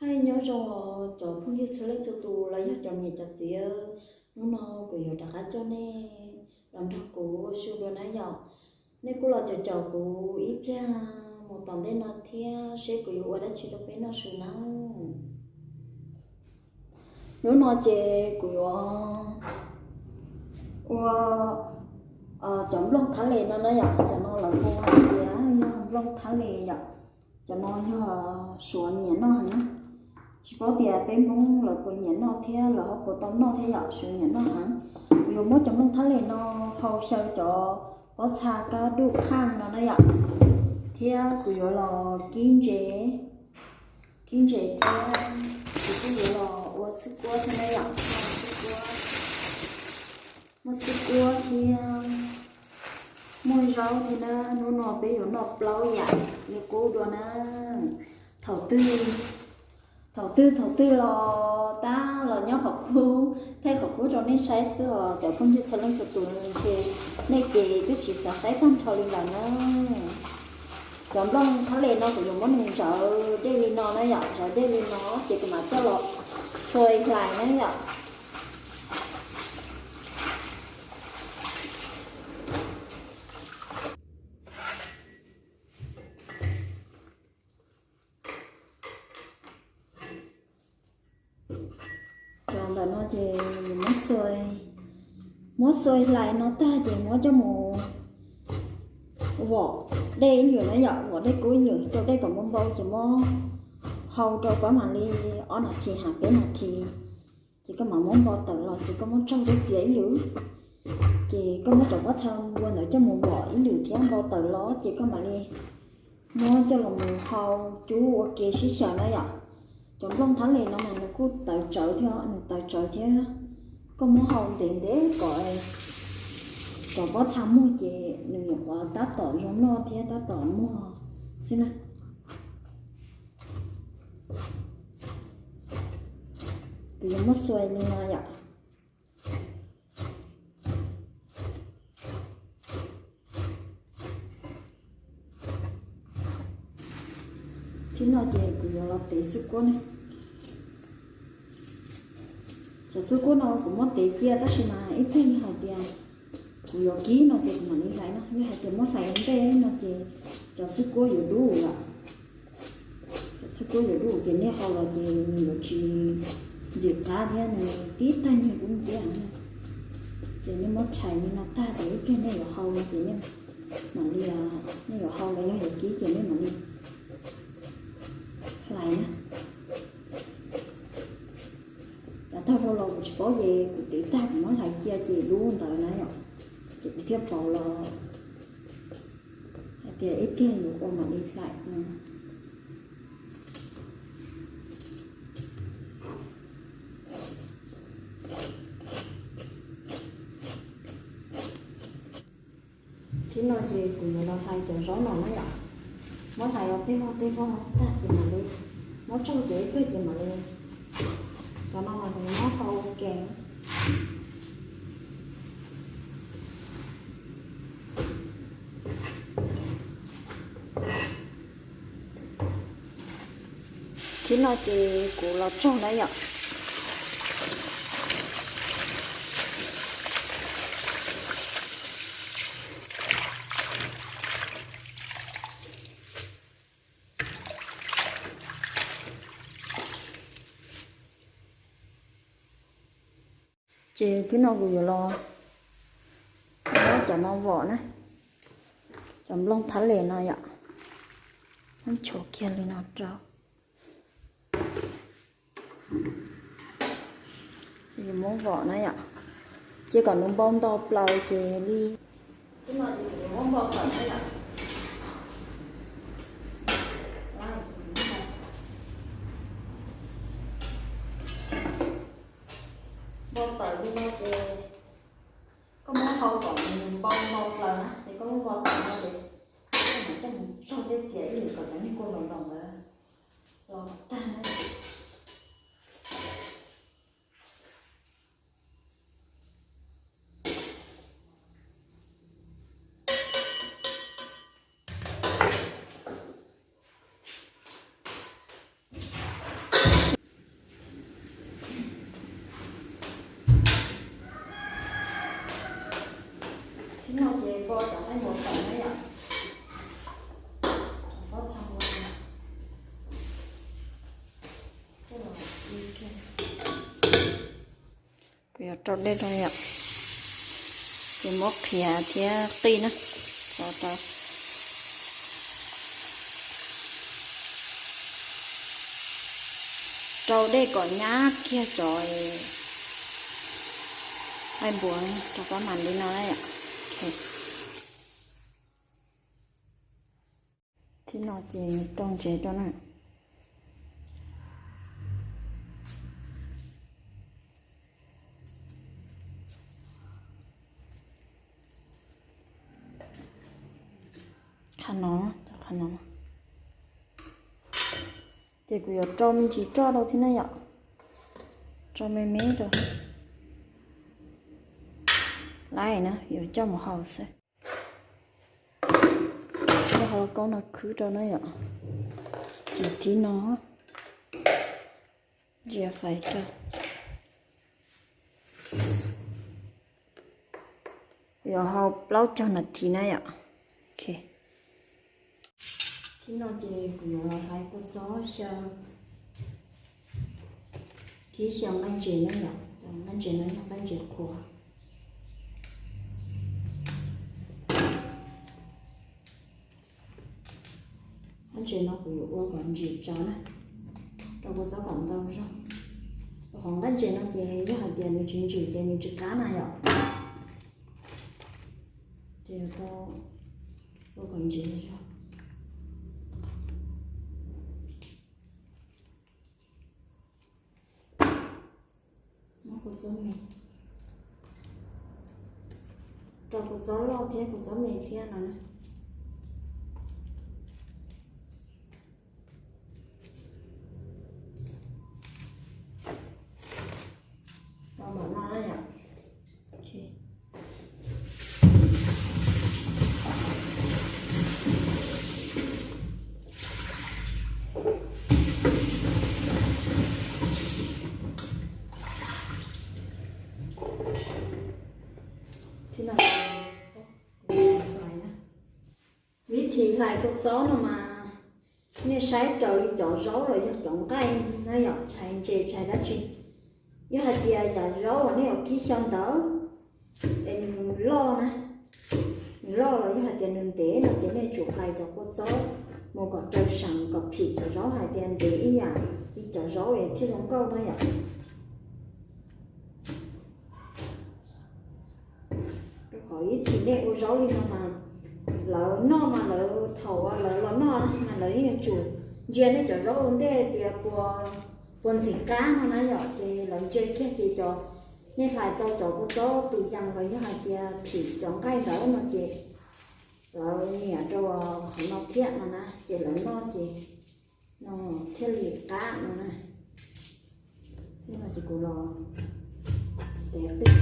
Nyob zoo cov phooj ywg txhua leej txhua tus los yog cov niam cov txiv, hnub no kuv yuav rov qab coj nej los nrog kuv ua si dua na yom. Nej kuj los caum caum kuv ib pliag mus tom ntej no thiab seb kuv yuav ua dab tsi rau peb noj su na. Hnub no ces kuv yuav ua cov nplooj thab les no na yom. Cov no lawv hu hais tias yog nplooj thab les yom. Cov no yog Suav nyiam noj heev na. Tsis paub tias peb Hmoob lawv puas nyiam noj thiab lawv ho puas tau noj thiab yom, Suav nyiam noj heev. Kuv yuav muab cov nplooj thab les no hau xyaw cov pob txha kab duj qhaj no na yom, thiab kuv yuav los kib ntses, kib ntses thiab kuv kuj yuav los ua xwb kuab thiab na yom, xwb kuab, muaj xwb kuab thiab muaj zaub thiab na. Hnub no peb yuav noj plaub yam li qub dua na. Thaum twg, thaum twg, thaum twg los tab los nyob qhov qub, thaij qhov qub rau nej saib xwb os cov phooj ywg txhua leej txhua tus, ntshe nej ces twb tsis xav saib tag nrho li lawm na. Cov nplooj thab les no kuv yuav muab nws ntsawv dej li no na yom, ntsawv dej li no ces kuv mam coj los xuas hlais na yom. Cov ntawm no ces muab xuas, muab xuas hlais no tag ces muab coj mus vom dej ib lwm na yom, vom dej kub ib lwm rau dej kom npau npau ces muab hau rau pab mam li ob nas this hab peb nas this. Ces koj mam muab npo tawm los ces koj muab tsaug rau txias ib lwm. Ces koj muab cov pob txha npua ntawd coj mus vom ib lwm thiab npo tawm los ces koj mam li muab coj los mus hau cub ua ke sib xyaw na yom. Cov nplooj thab les no mas nws kuj tawv tsawv thiab, nws tawv tsawv thiab. Koj muab hau ntev ntev kom cov pob txha muag ces nws yuav tab tom zoo noj thiab tab tom muag xwb na. Kuv yuav muab xuas li no yom. Thib no ces kuv yuav los tev xwb kuab ne. Cov xwb kuab no kuv muab tev cia tab sis mas ib pliag yog hais tias kuv yuav kib no ces kuv mam li hlais no, yog hais tias muab hlais ua ntej no ces cov xwb kuab yuav dub lawm. Cov xwb kuab yuav dub ces nej hau los ces nws yuav tsis ntxim qab thiab nws tib tag nyuag dub nciab. Ces nej muab tshais li no tag ces ib pliag nej yuav hau no ces nej mam li, nej yuav hau los yog yuav kib ces nej mam li hlais na. Yav tag dhau los kuv tsis paub ces kuv tev tag kuv muab hlais cia ces dub ntawd na yom, ces kuv thiaj pauv los hais tias ib pliag yuav ua mam li hlais no. Thib no ces kuv yuav los hlais cov zaub no na yom. Muab hlais los tej vog tej vog tag ces mam li, muab tsaug ces ib pliag ces mam li. Cov no mas kuv muab hau ua ke. Thib no ces kuv los tsaug na yom. Ces thib no kuv yuav los muab cov no vom na, cov nplooj thab les no yom, muab nchuav kiag li no rau. Ces yuav muab vom na yom, cia kom nws npau nto plaws ces li. Thib no ces kuv yuav muab npau tawm na yom. Npau tawm li no ces koj muab hau kom nws npau nto plaws na, ces koj muab npau tawm no ces koj mam coj mus tsaug tej txias ib lwm kom cov niag kua nploos nploos ntawd los tag na. Nqaij npua tawm na yom. Pob txha npua. Kuv yuav rau dej rau yom, ces muab qhiav thiab qij na, rau rau. Rau dej kom nyab kiag cov nqaij npua rau pab mam li no na yom. Thib no ces rau ntsev rau na. Qhov no, qhov no. Ces kuv yuav rau me ntsis roj rau thiab na yom. Rau me me rau. Laib na, yuav coj mus hau xwb. Muab hauv lauj kaub no khwb rau na yom. Ces thib no ntsia fais rau. Yuav hau plaub caug nas this na yom. Thib no ces kuv yuav los hlais kua txob xyaw, kib xyaw nqaij ntses na yom. Nqaij ntses no yog nqaij ntses qhuav. Nqaij ntses no kuv yuav ua kom ntsim tsav na, rau kua txob kom ntau zog. Qhov nqaij ntses no ces yog hais tias nws tsis ntsim ces nws tsis qab na yom. Ces ua kom ntsim zog. Muab kua txob me, rau kua txob loj thiab kua txob me thiab no na. Rau npaum no na yom. Vib thim hlais kua txob no mas nej saib raws li cov zaub los yog cov nqaij na yom, tshais ntses tshais dab tsi. Yog hais tias yam zaub uas nej yuav kib xyaw ntawd es nws loj na, nws loj los yog hais tias nws ntev no ces nej tsum hlais cov kua txob mus kom raws seem kom phim cov zaub hais tias ntev ib yam li cov zaub thiaj zoo nkauj na yom. Rau qhov ib thim nej ua zaub li no mas lawv noj mas lawv thaum uas lawv los noj mas lawv yeej yuav tsum ntsia nej cov zaub ua ntej tias puas ntxim qab no na yom, ces lawv ntsia kiag ces cov nej hlais tau cov kua txob tus yees los yog hais tias phim cov nqaij ntawd no ces lawv nyiam rau qhov no thiab no na, ces lawv noj ces no thiaj li qab no na. Ces kuv los tev qij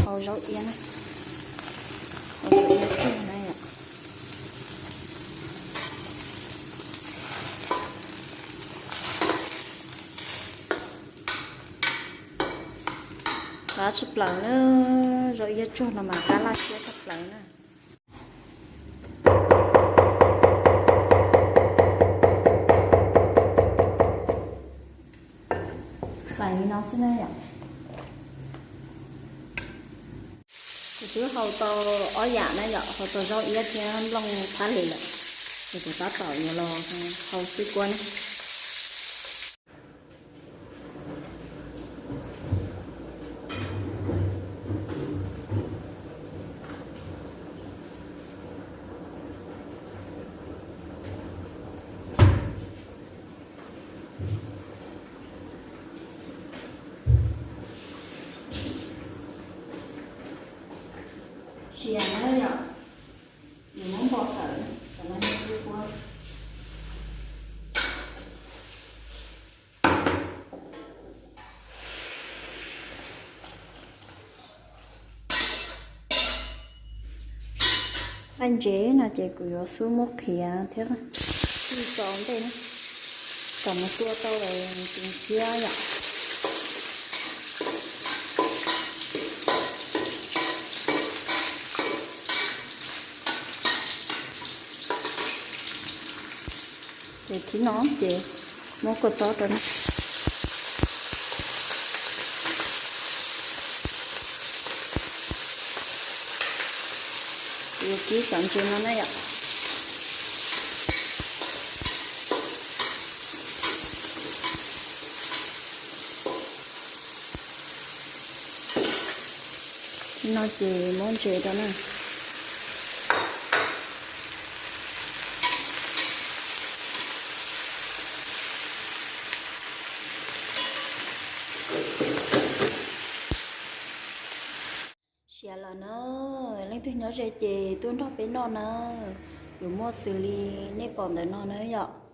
hau zaub iab na, hau zaub iab tsuag na yom. Qab tshaj plaws na, zaub iab tsuag no mas qab laj siab tshaj plaws na. Hlais li no xwb na yom. Kuv twb hau tau ob yam na yom, hau tau zaub iab thiab nplooj thab li lawm, ces kuv tab tom yuav los hau xwb kuab na. Sia na yom, nws muab npo tawm, tam no yog kuab. Nqaij ntsev no ces kuv yuav xub muab qhiav thiab tij tso ntej na, kom mus tua tau lawm tus ntxiab yom. Ces thib no ces muab kua txob rau na. Yuav kib cov ntses no na yom. Thib no ces muab ntses rau na. Siav lawm na, leej twg nyob ze ces tuaj nrog peb noj na. Yuav muaj xws li nej pom ntawm no na yom.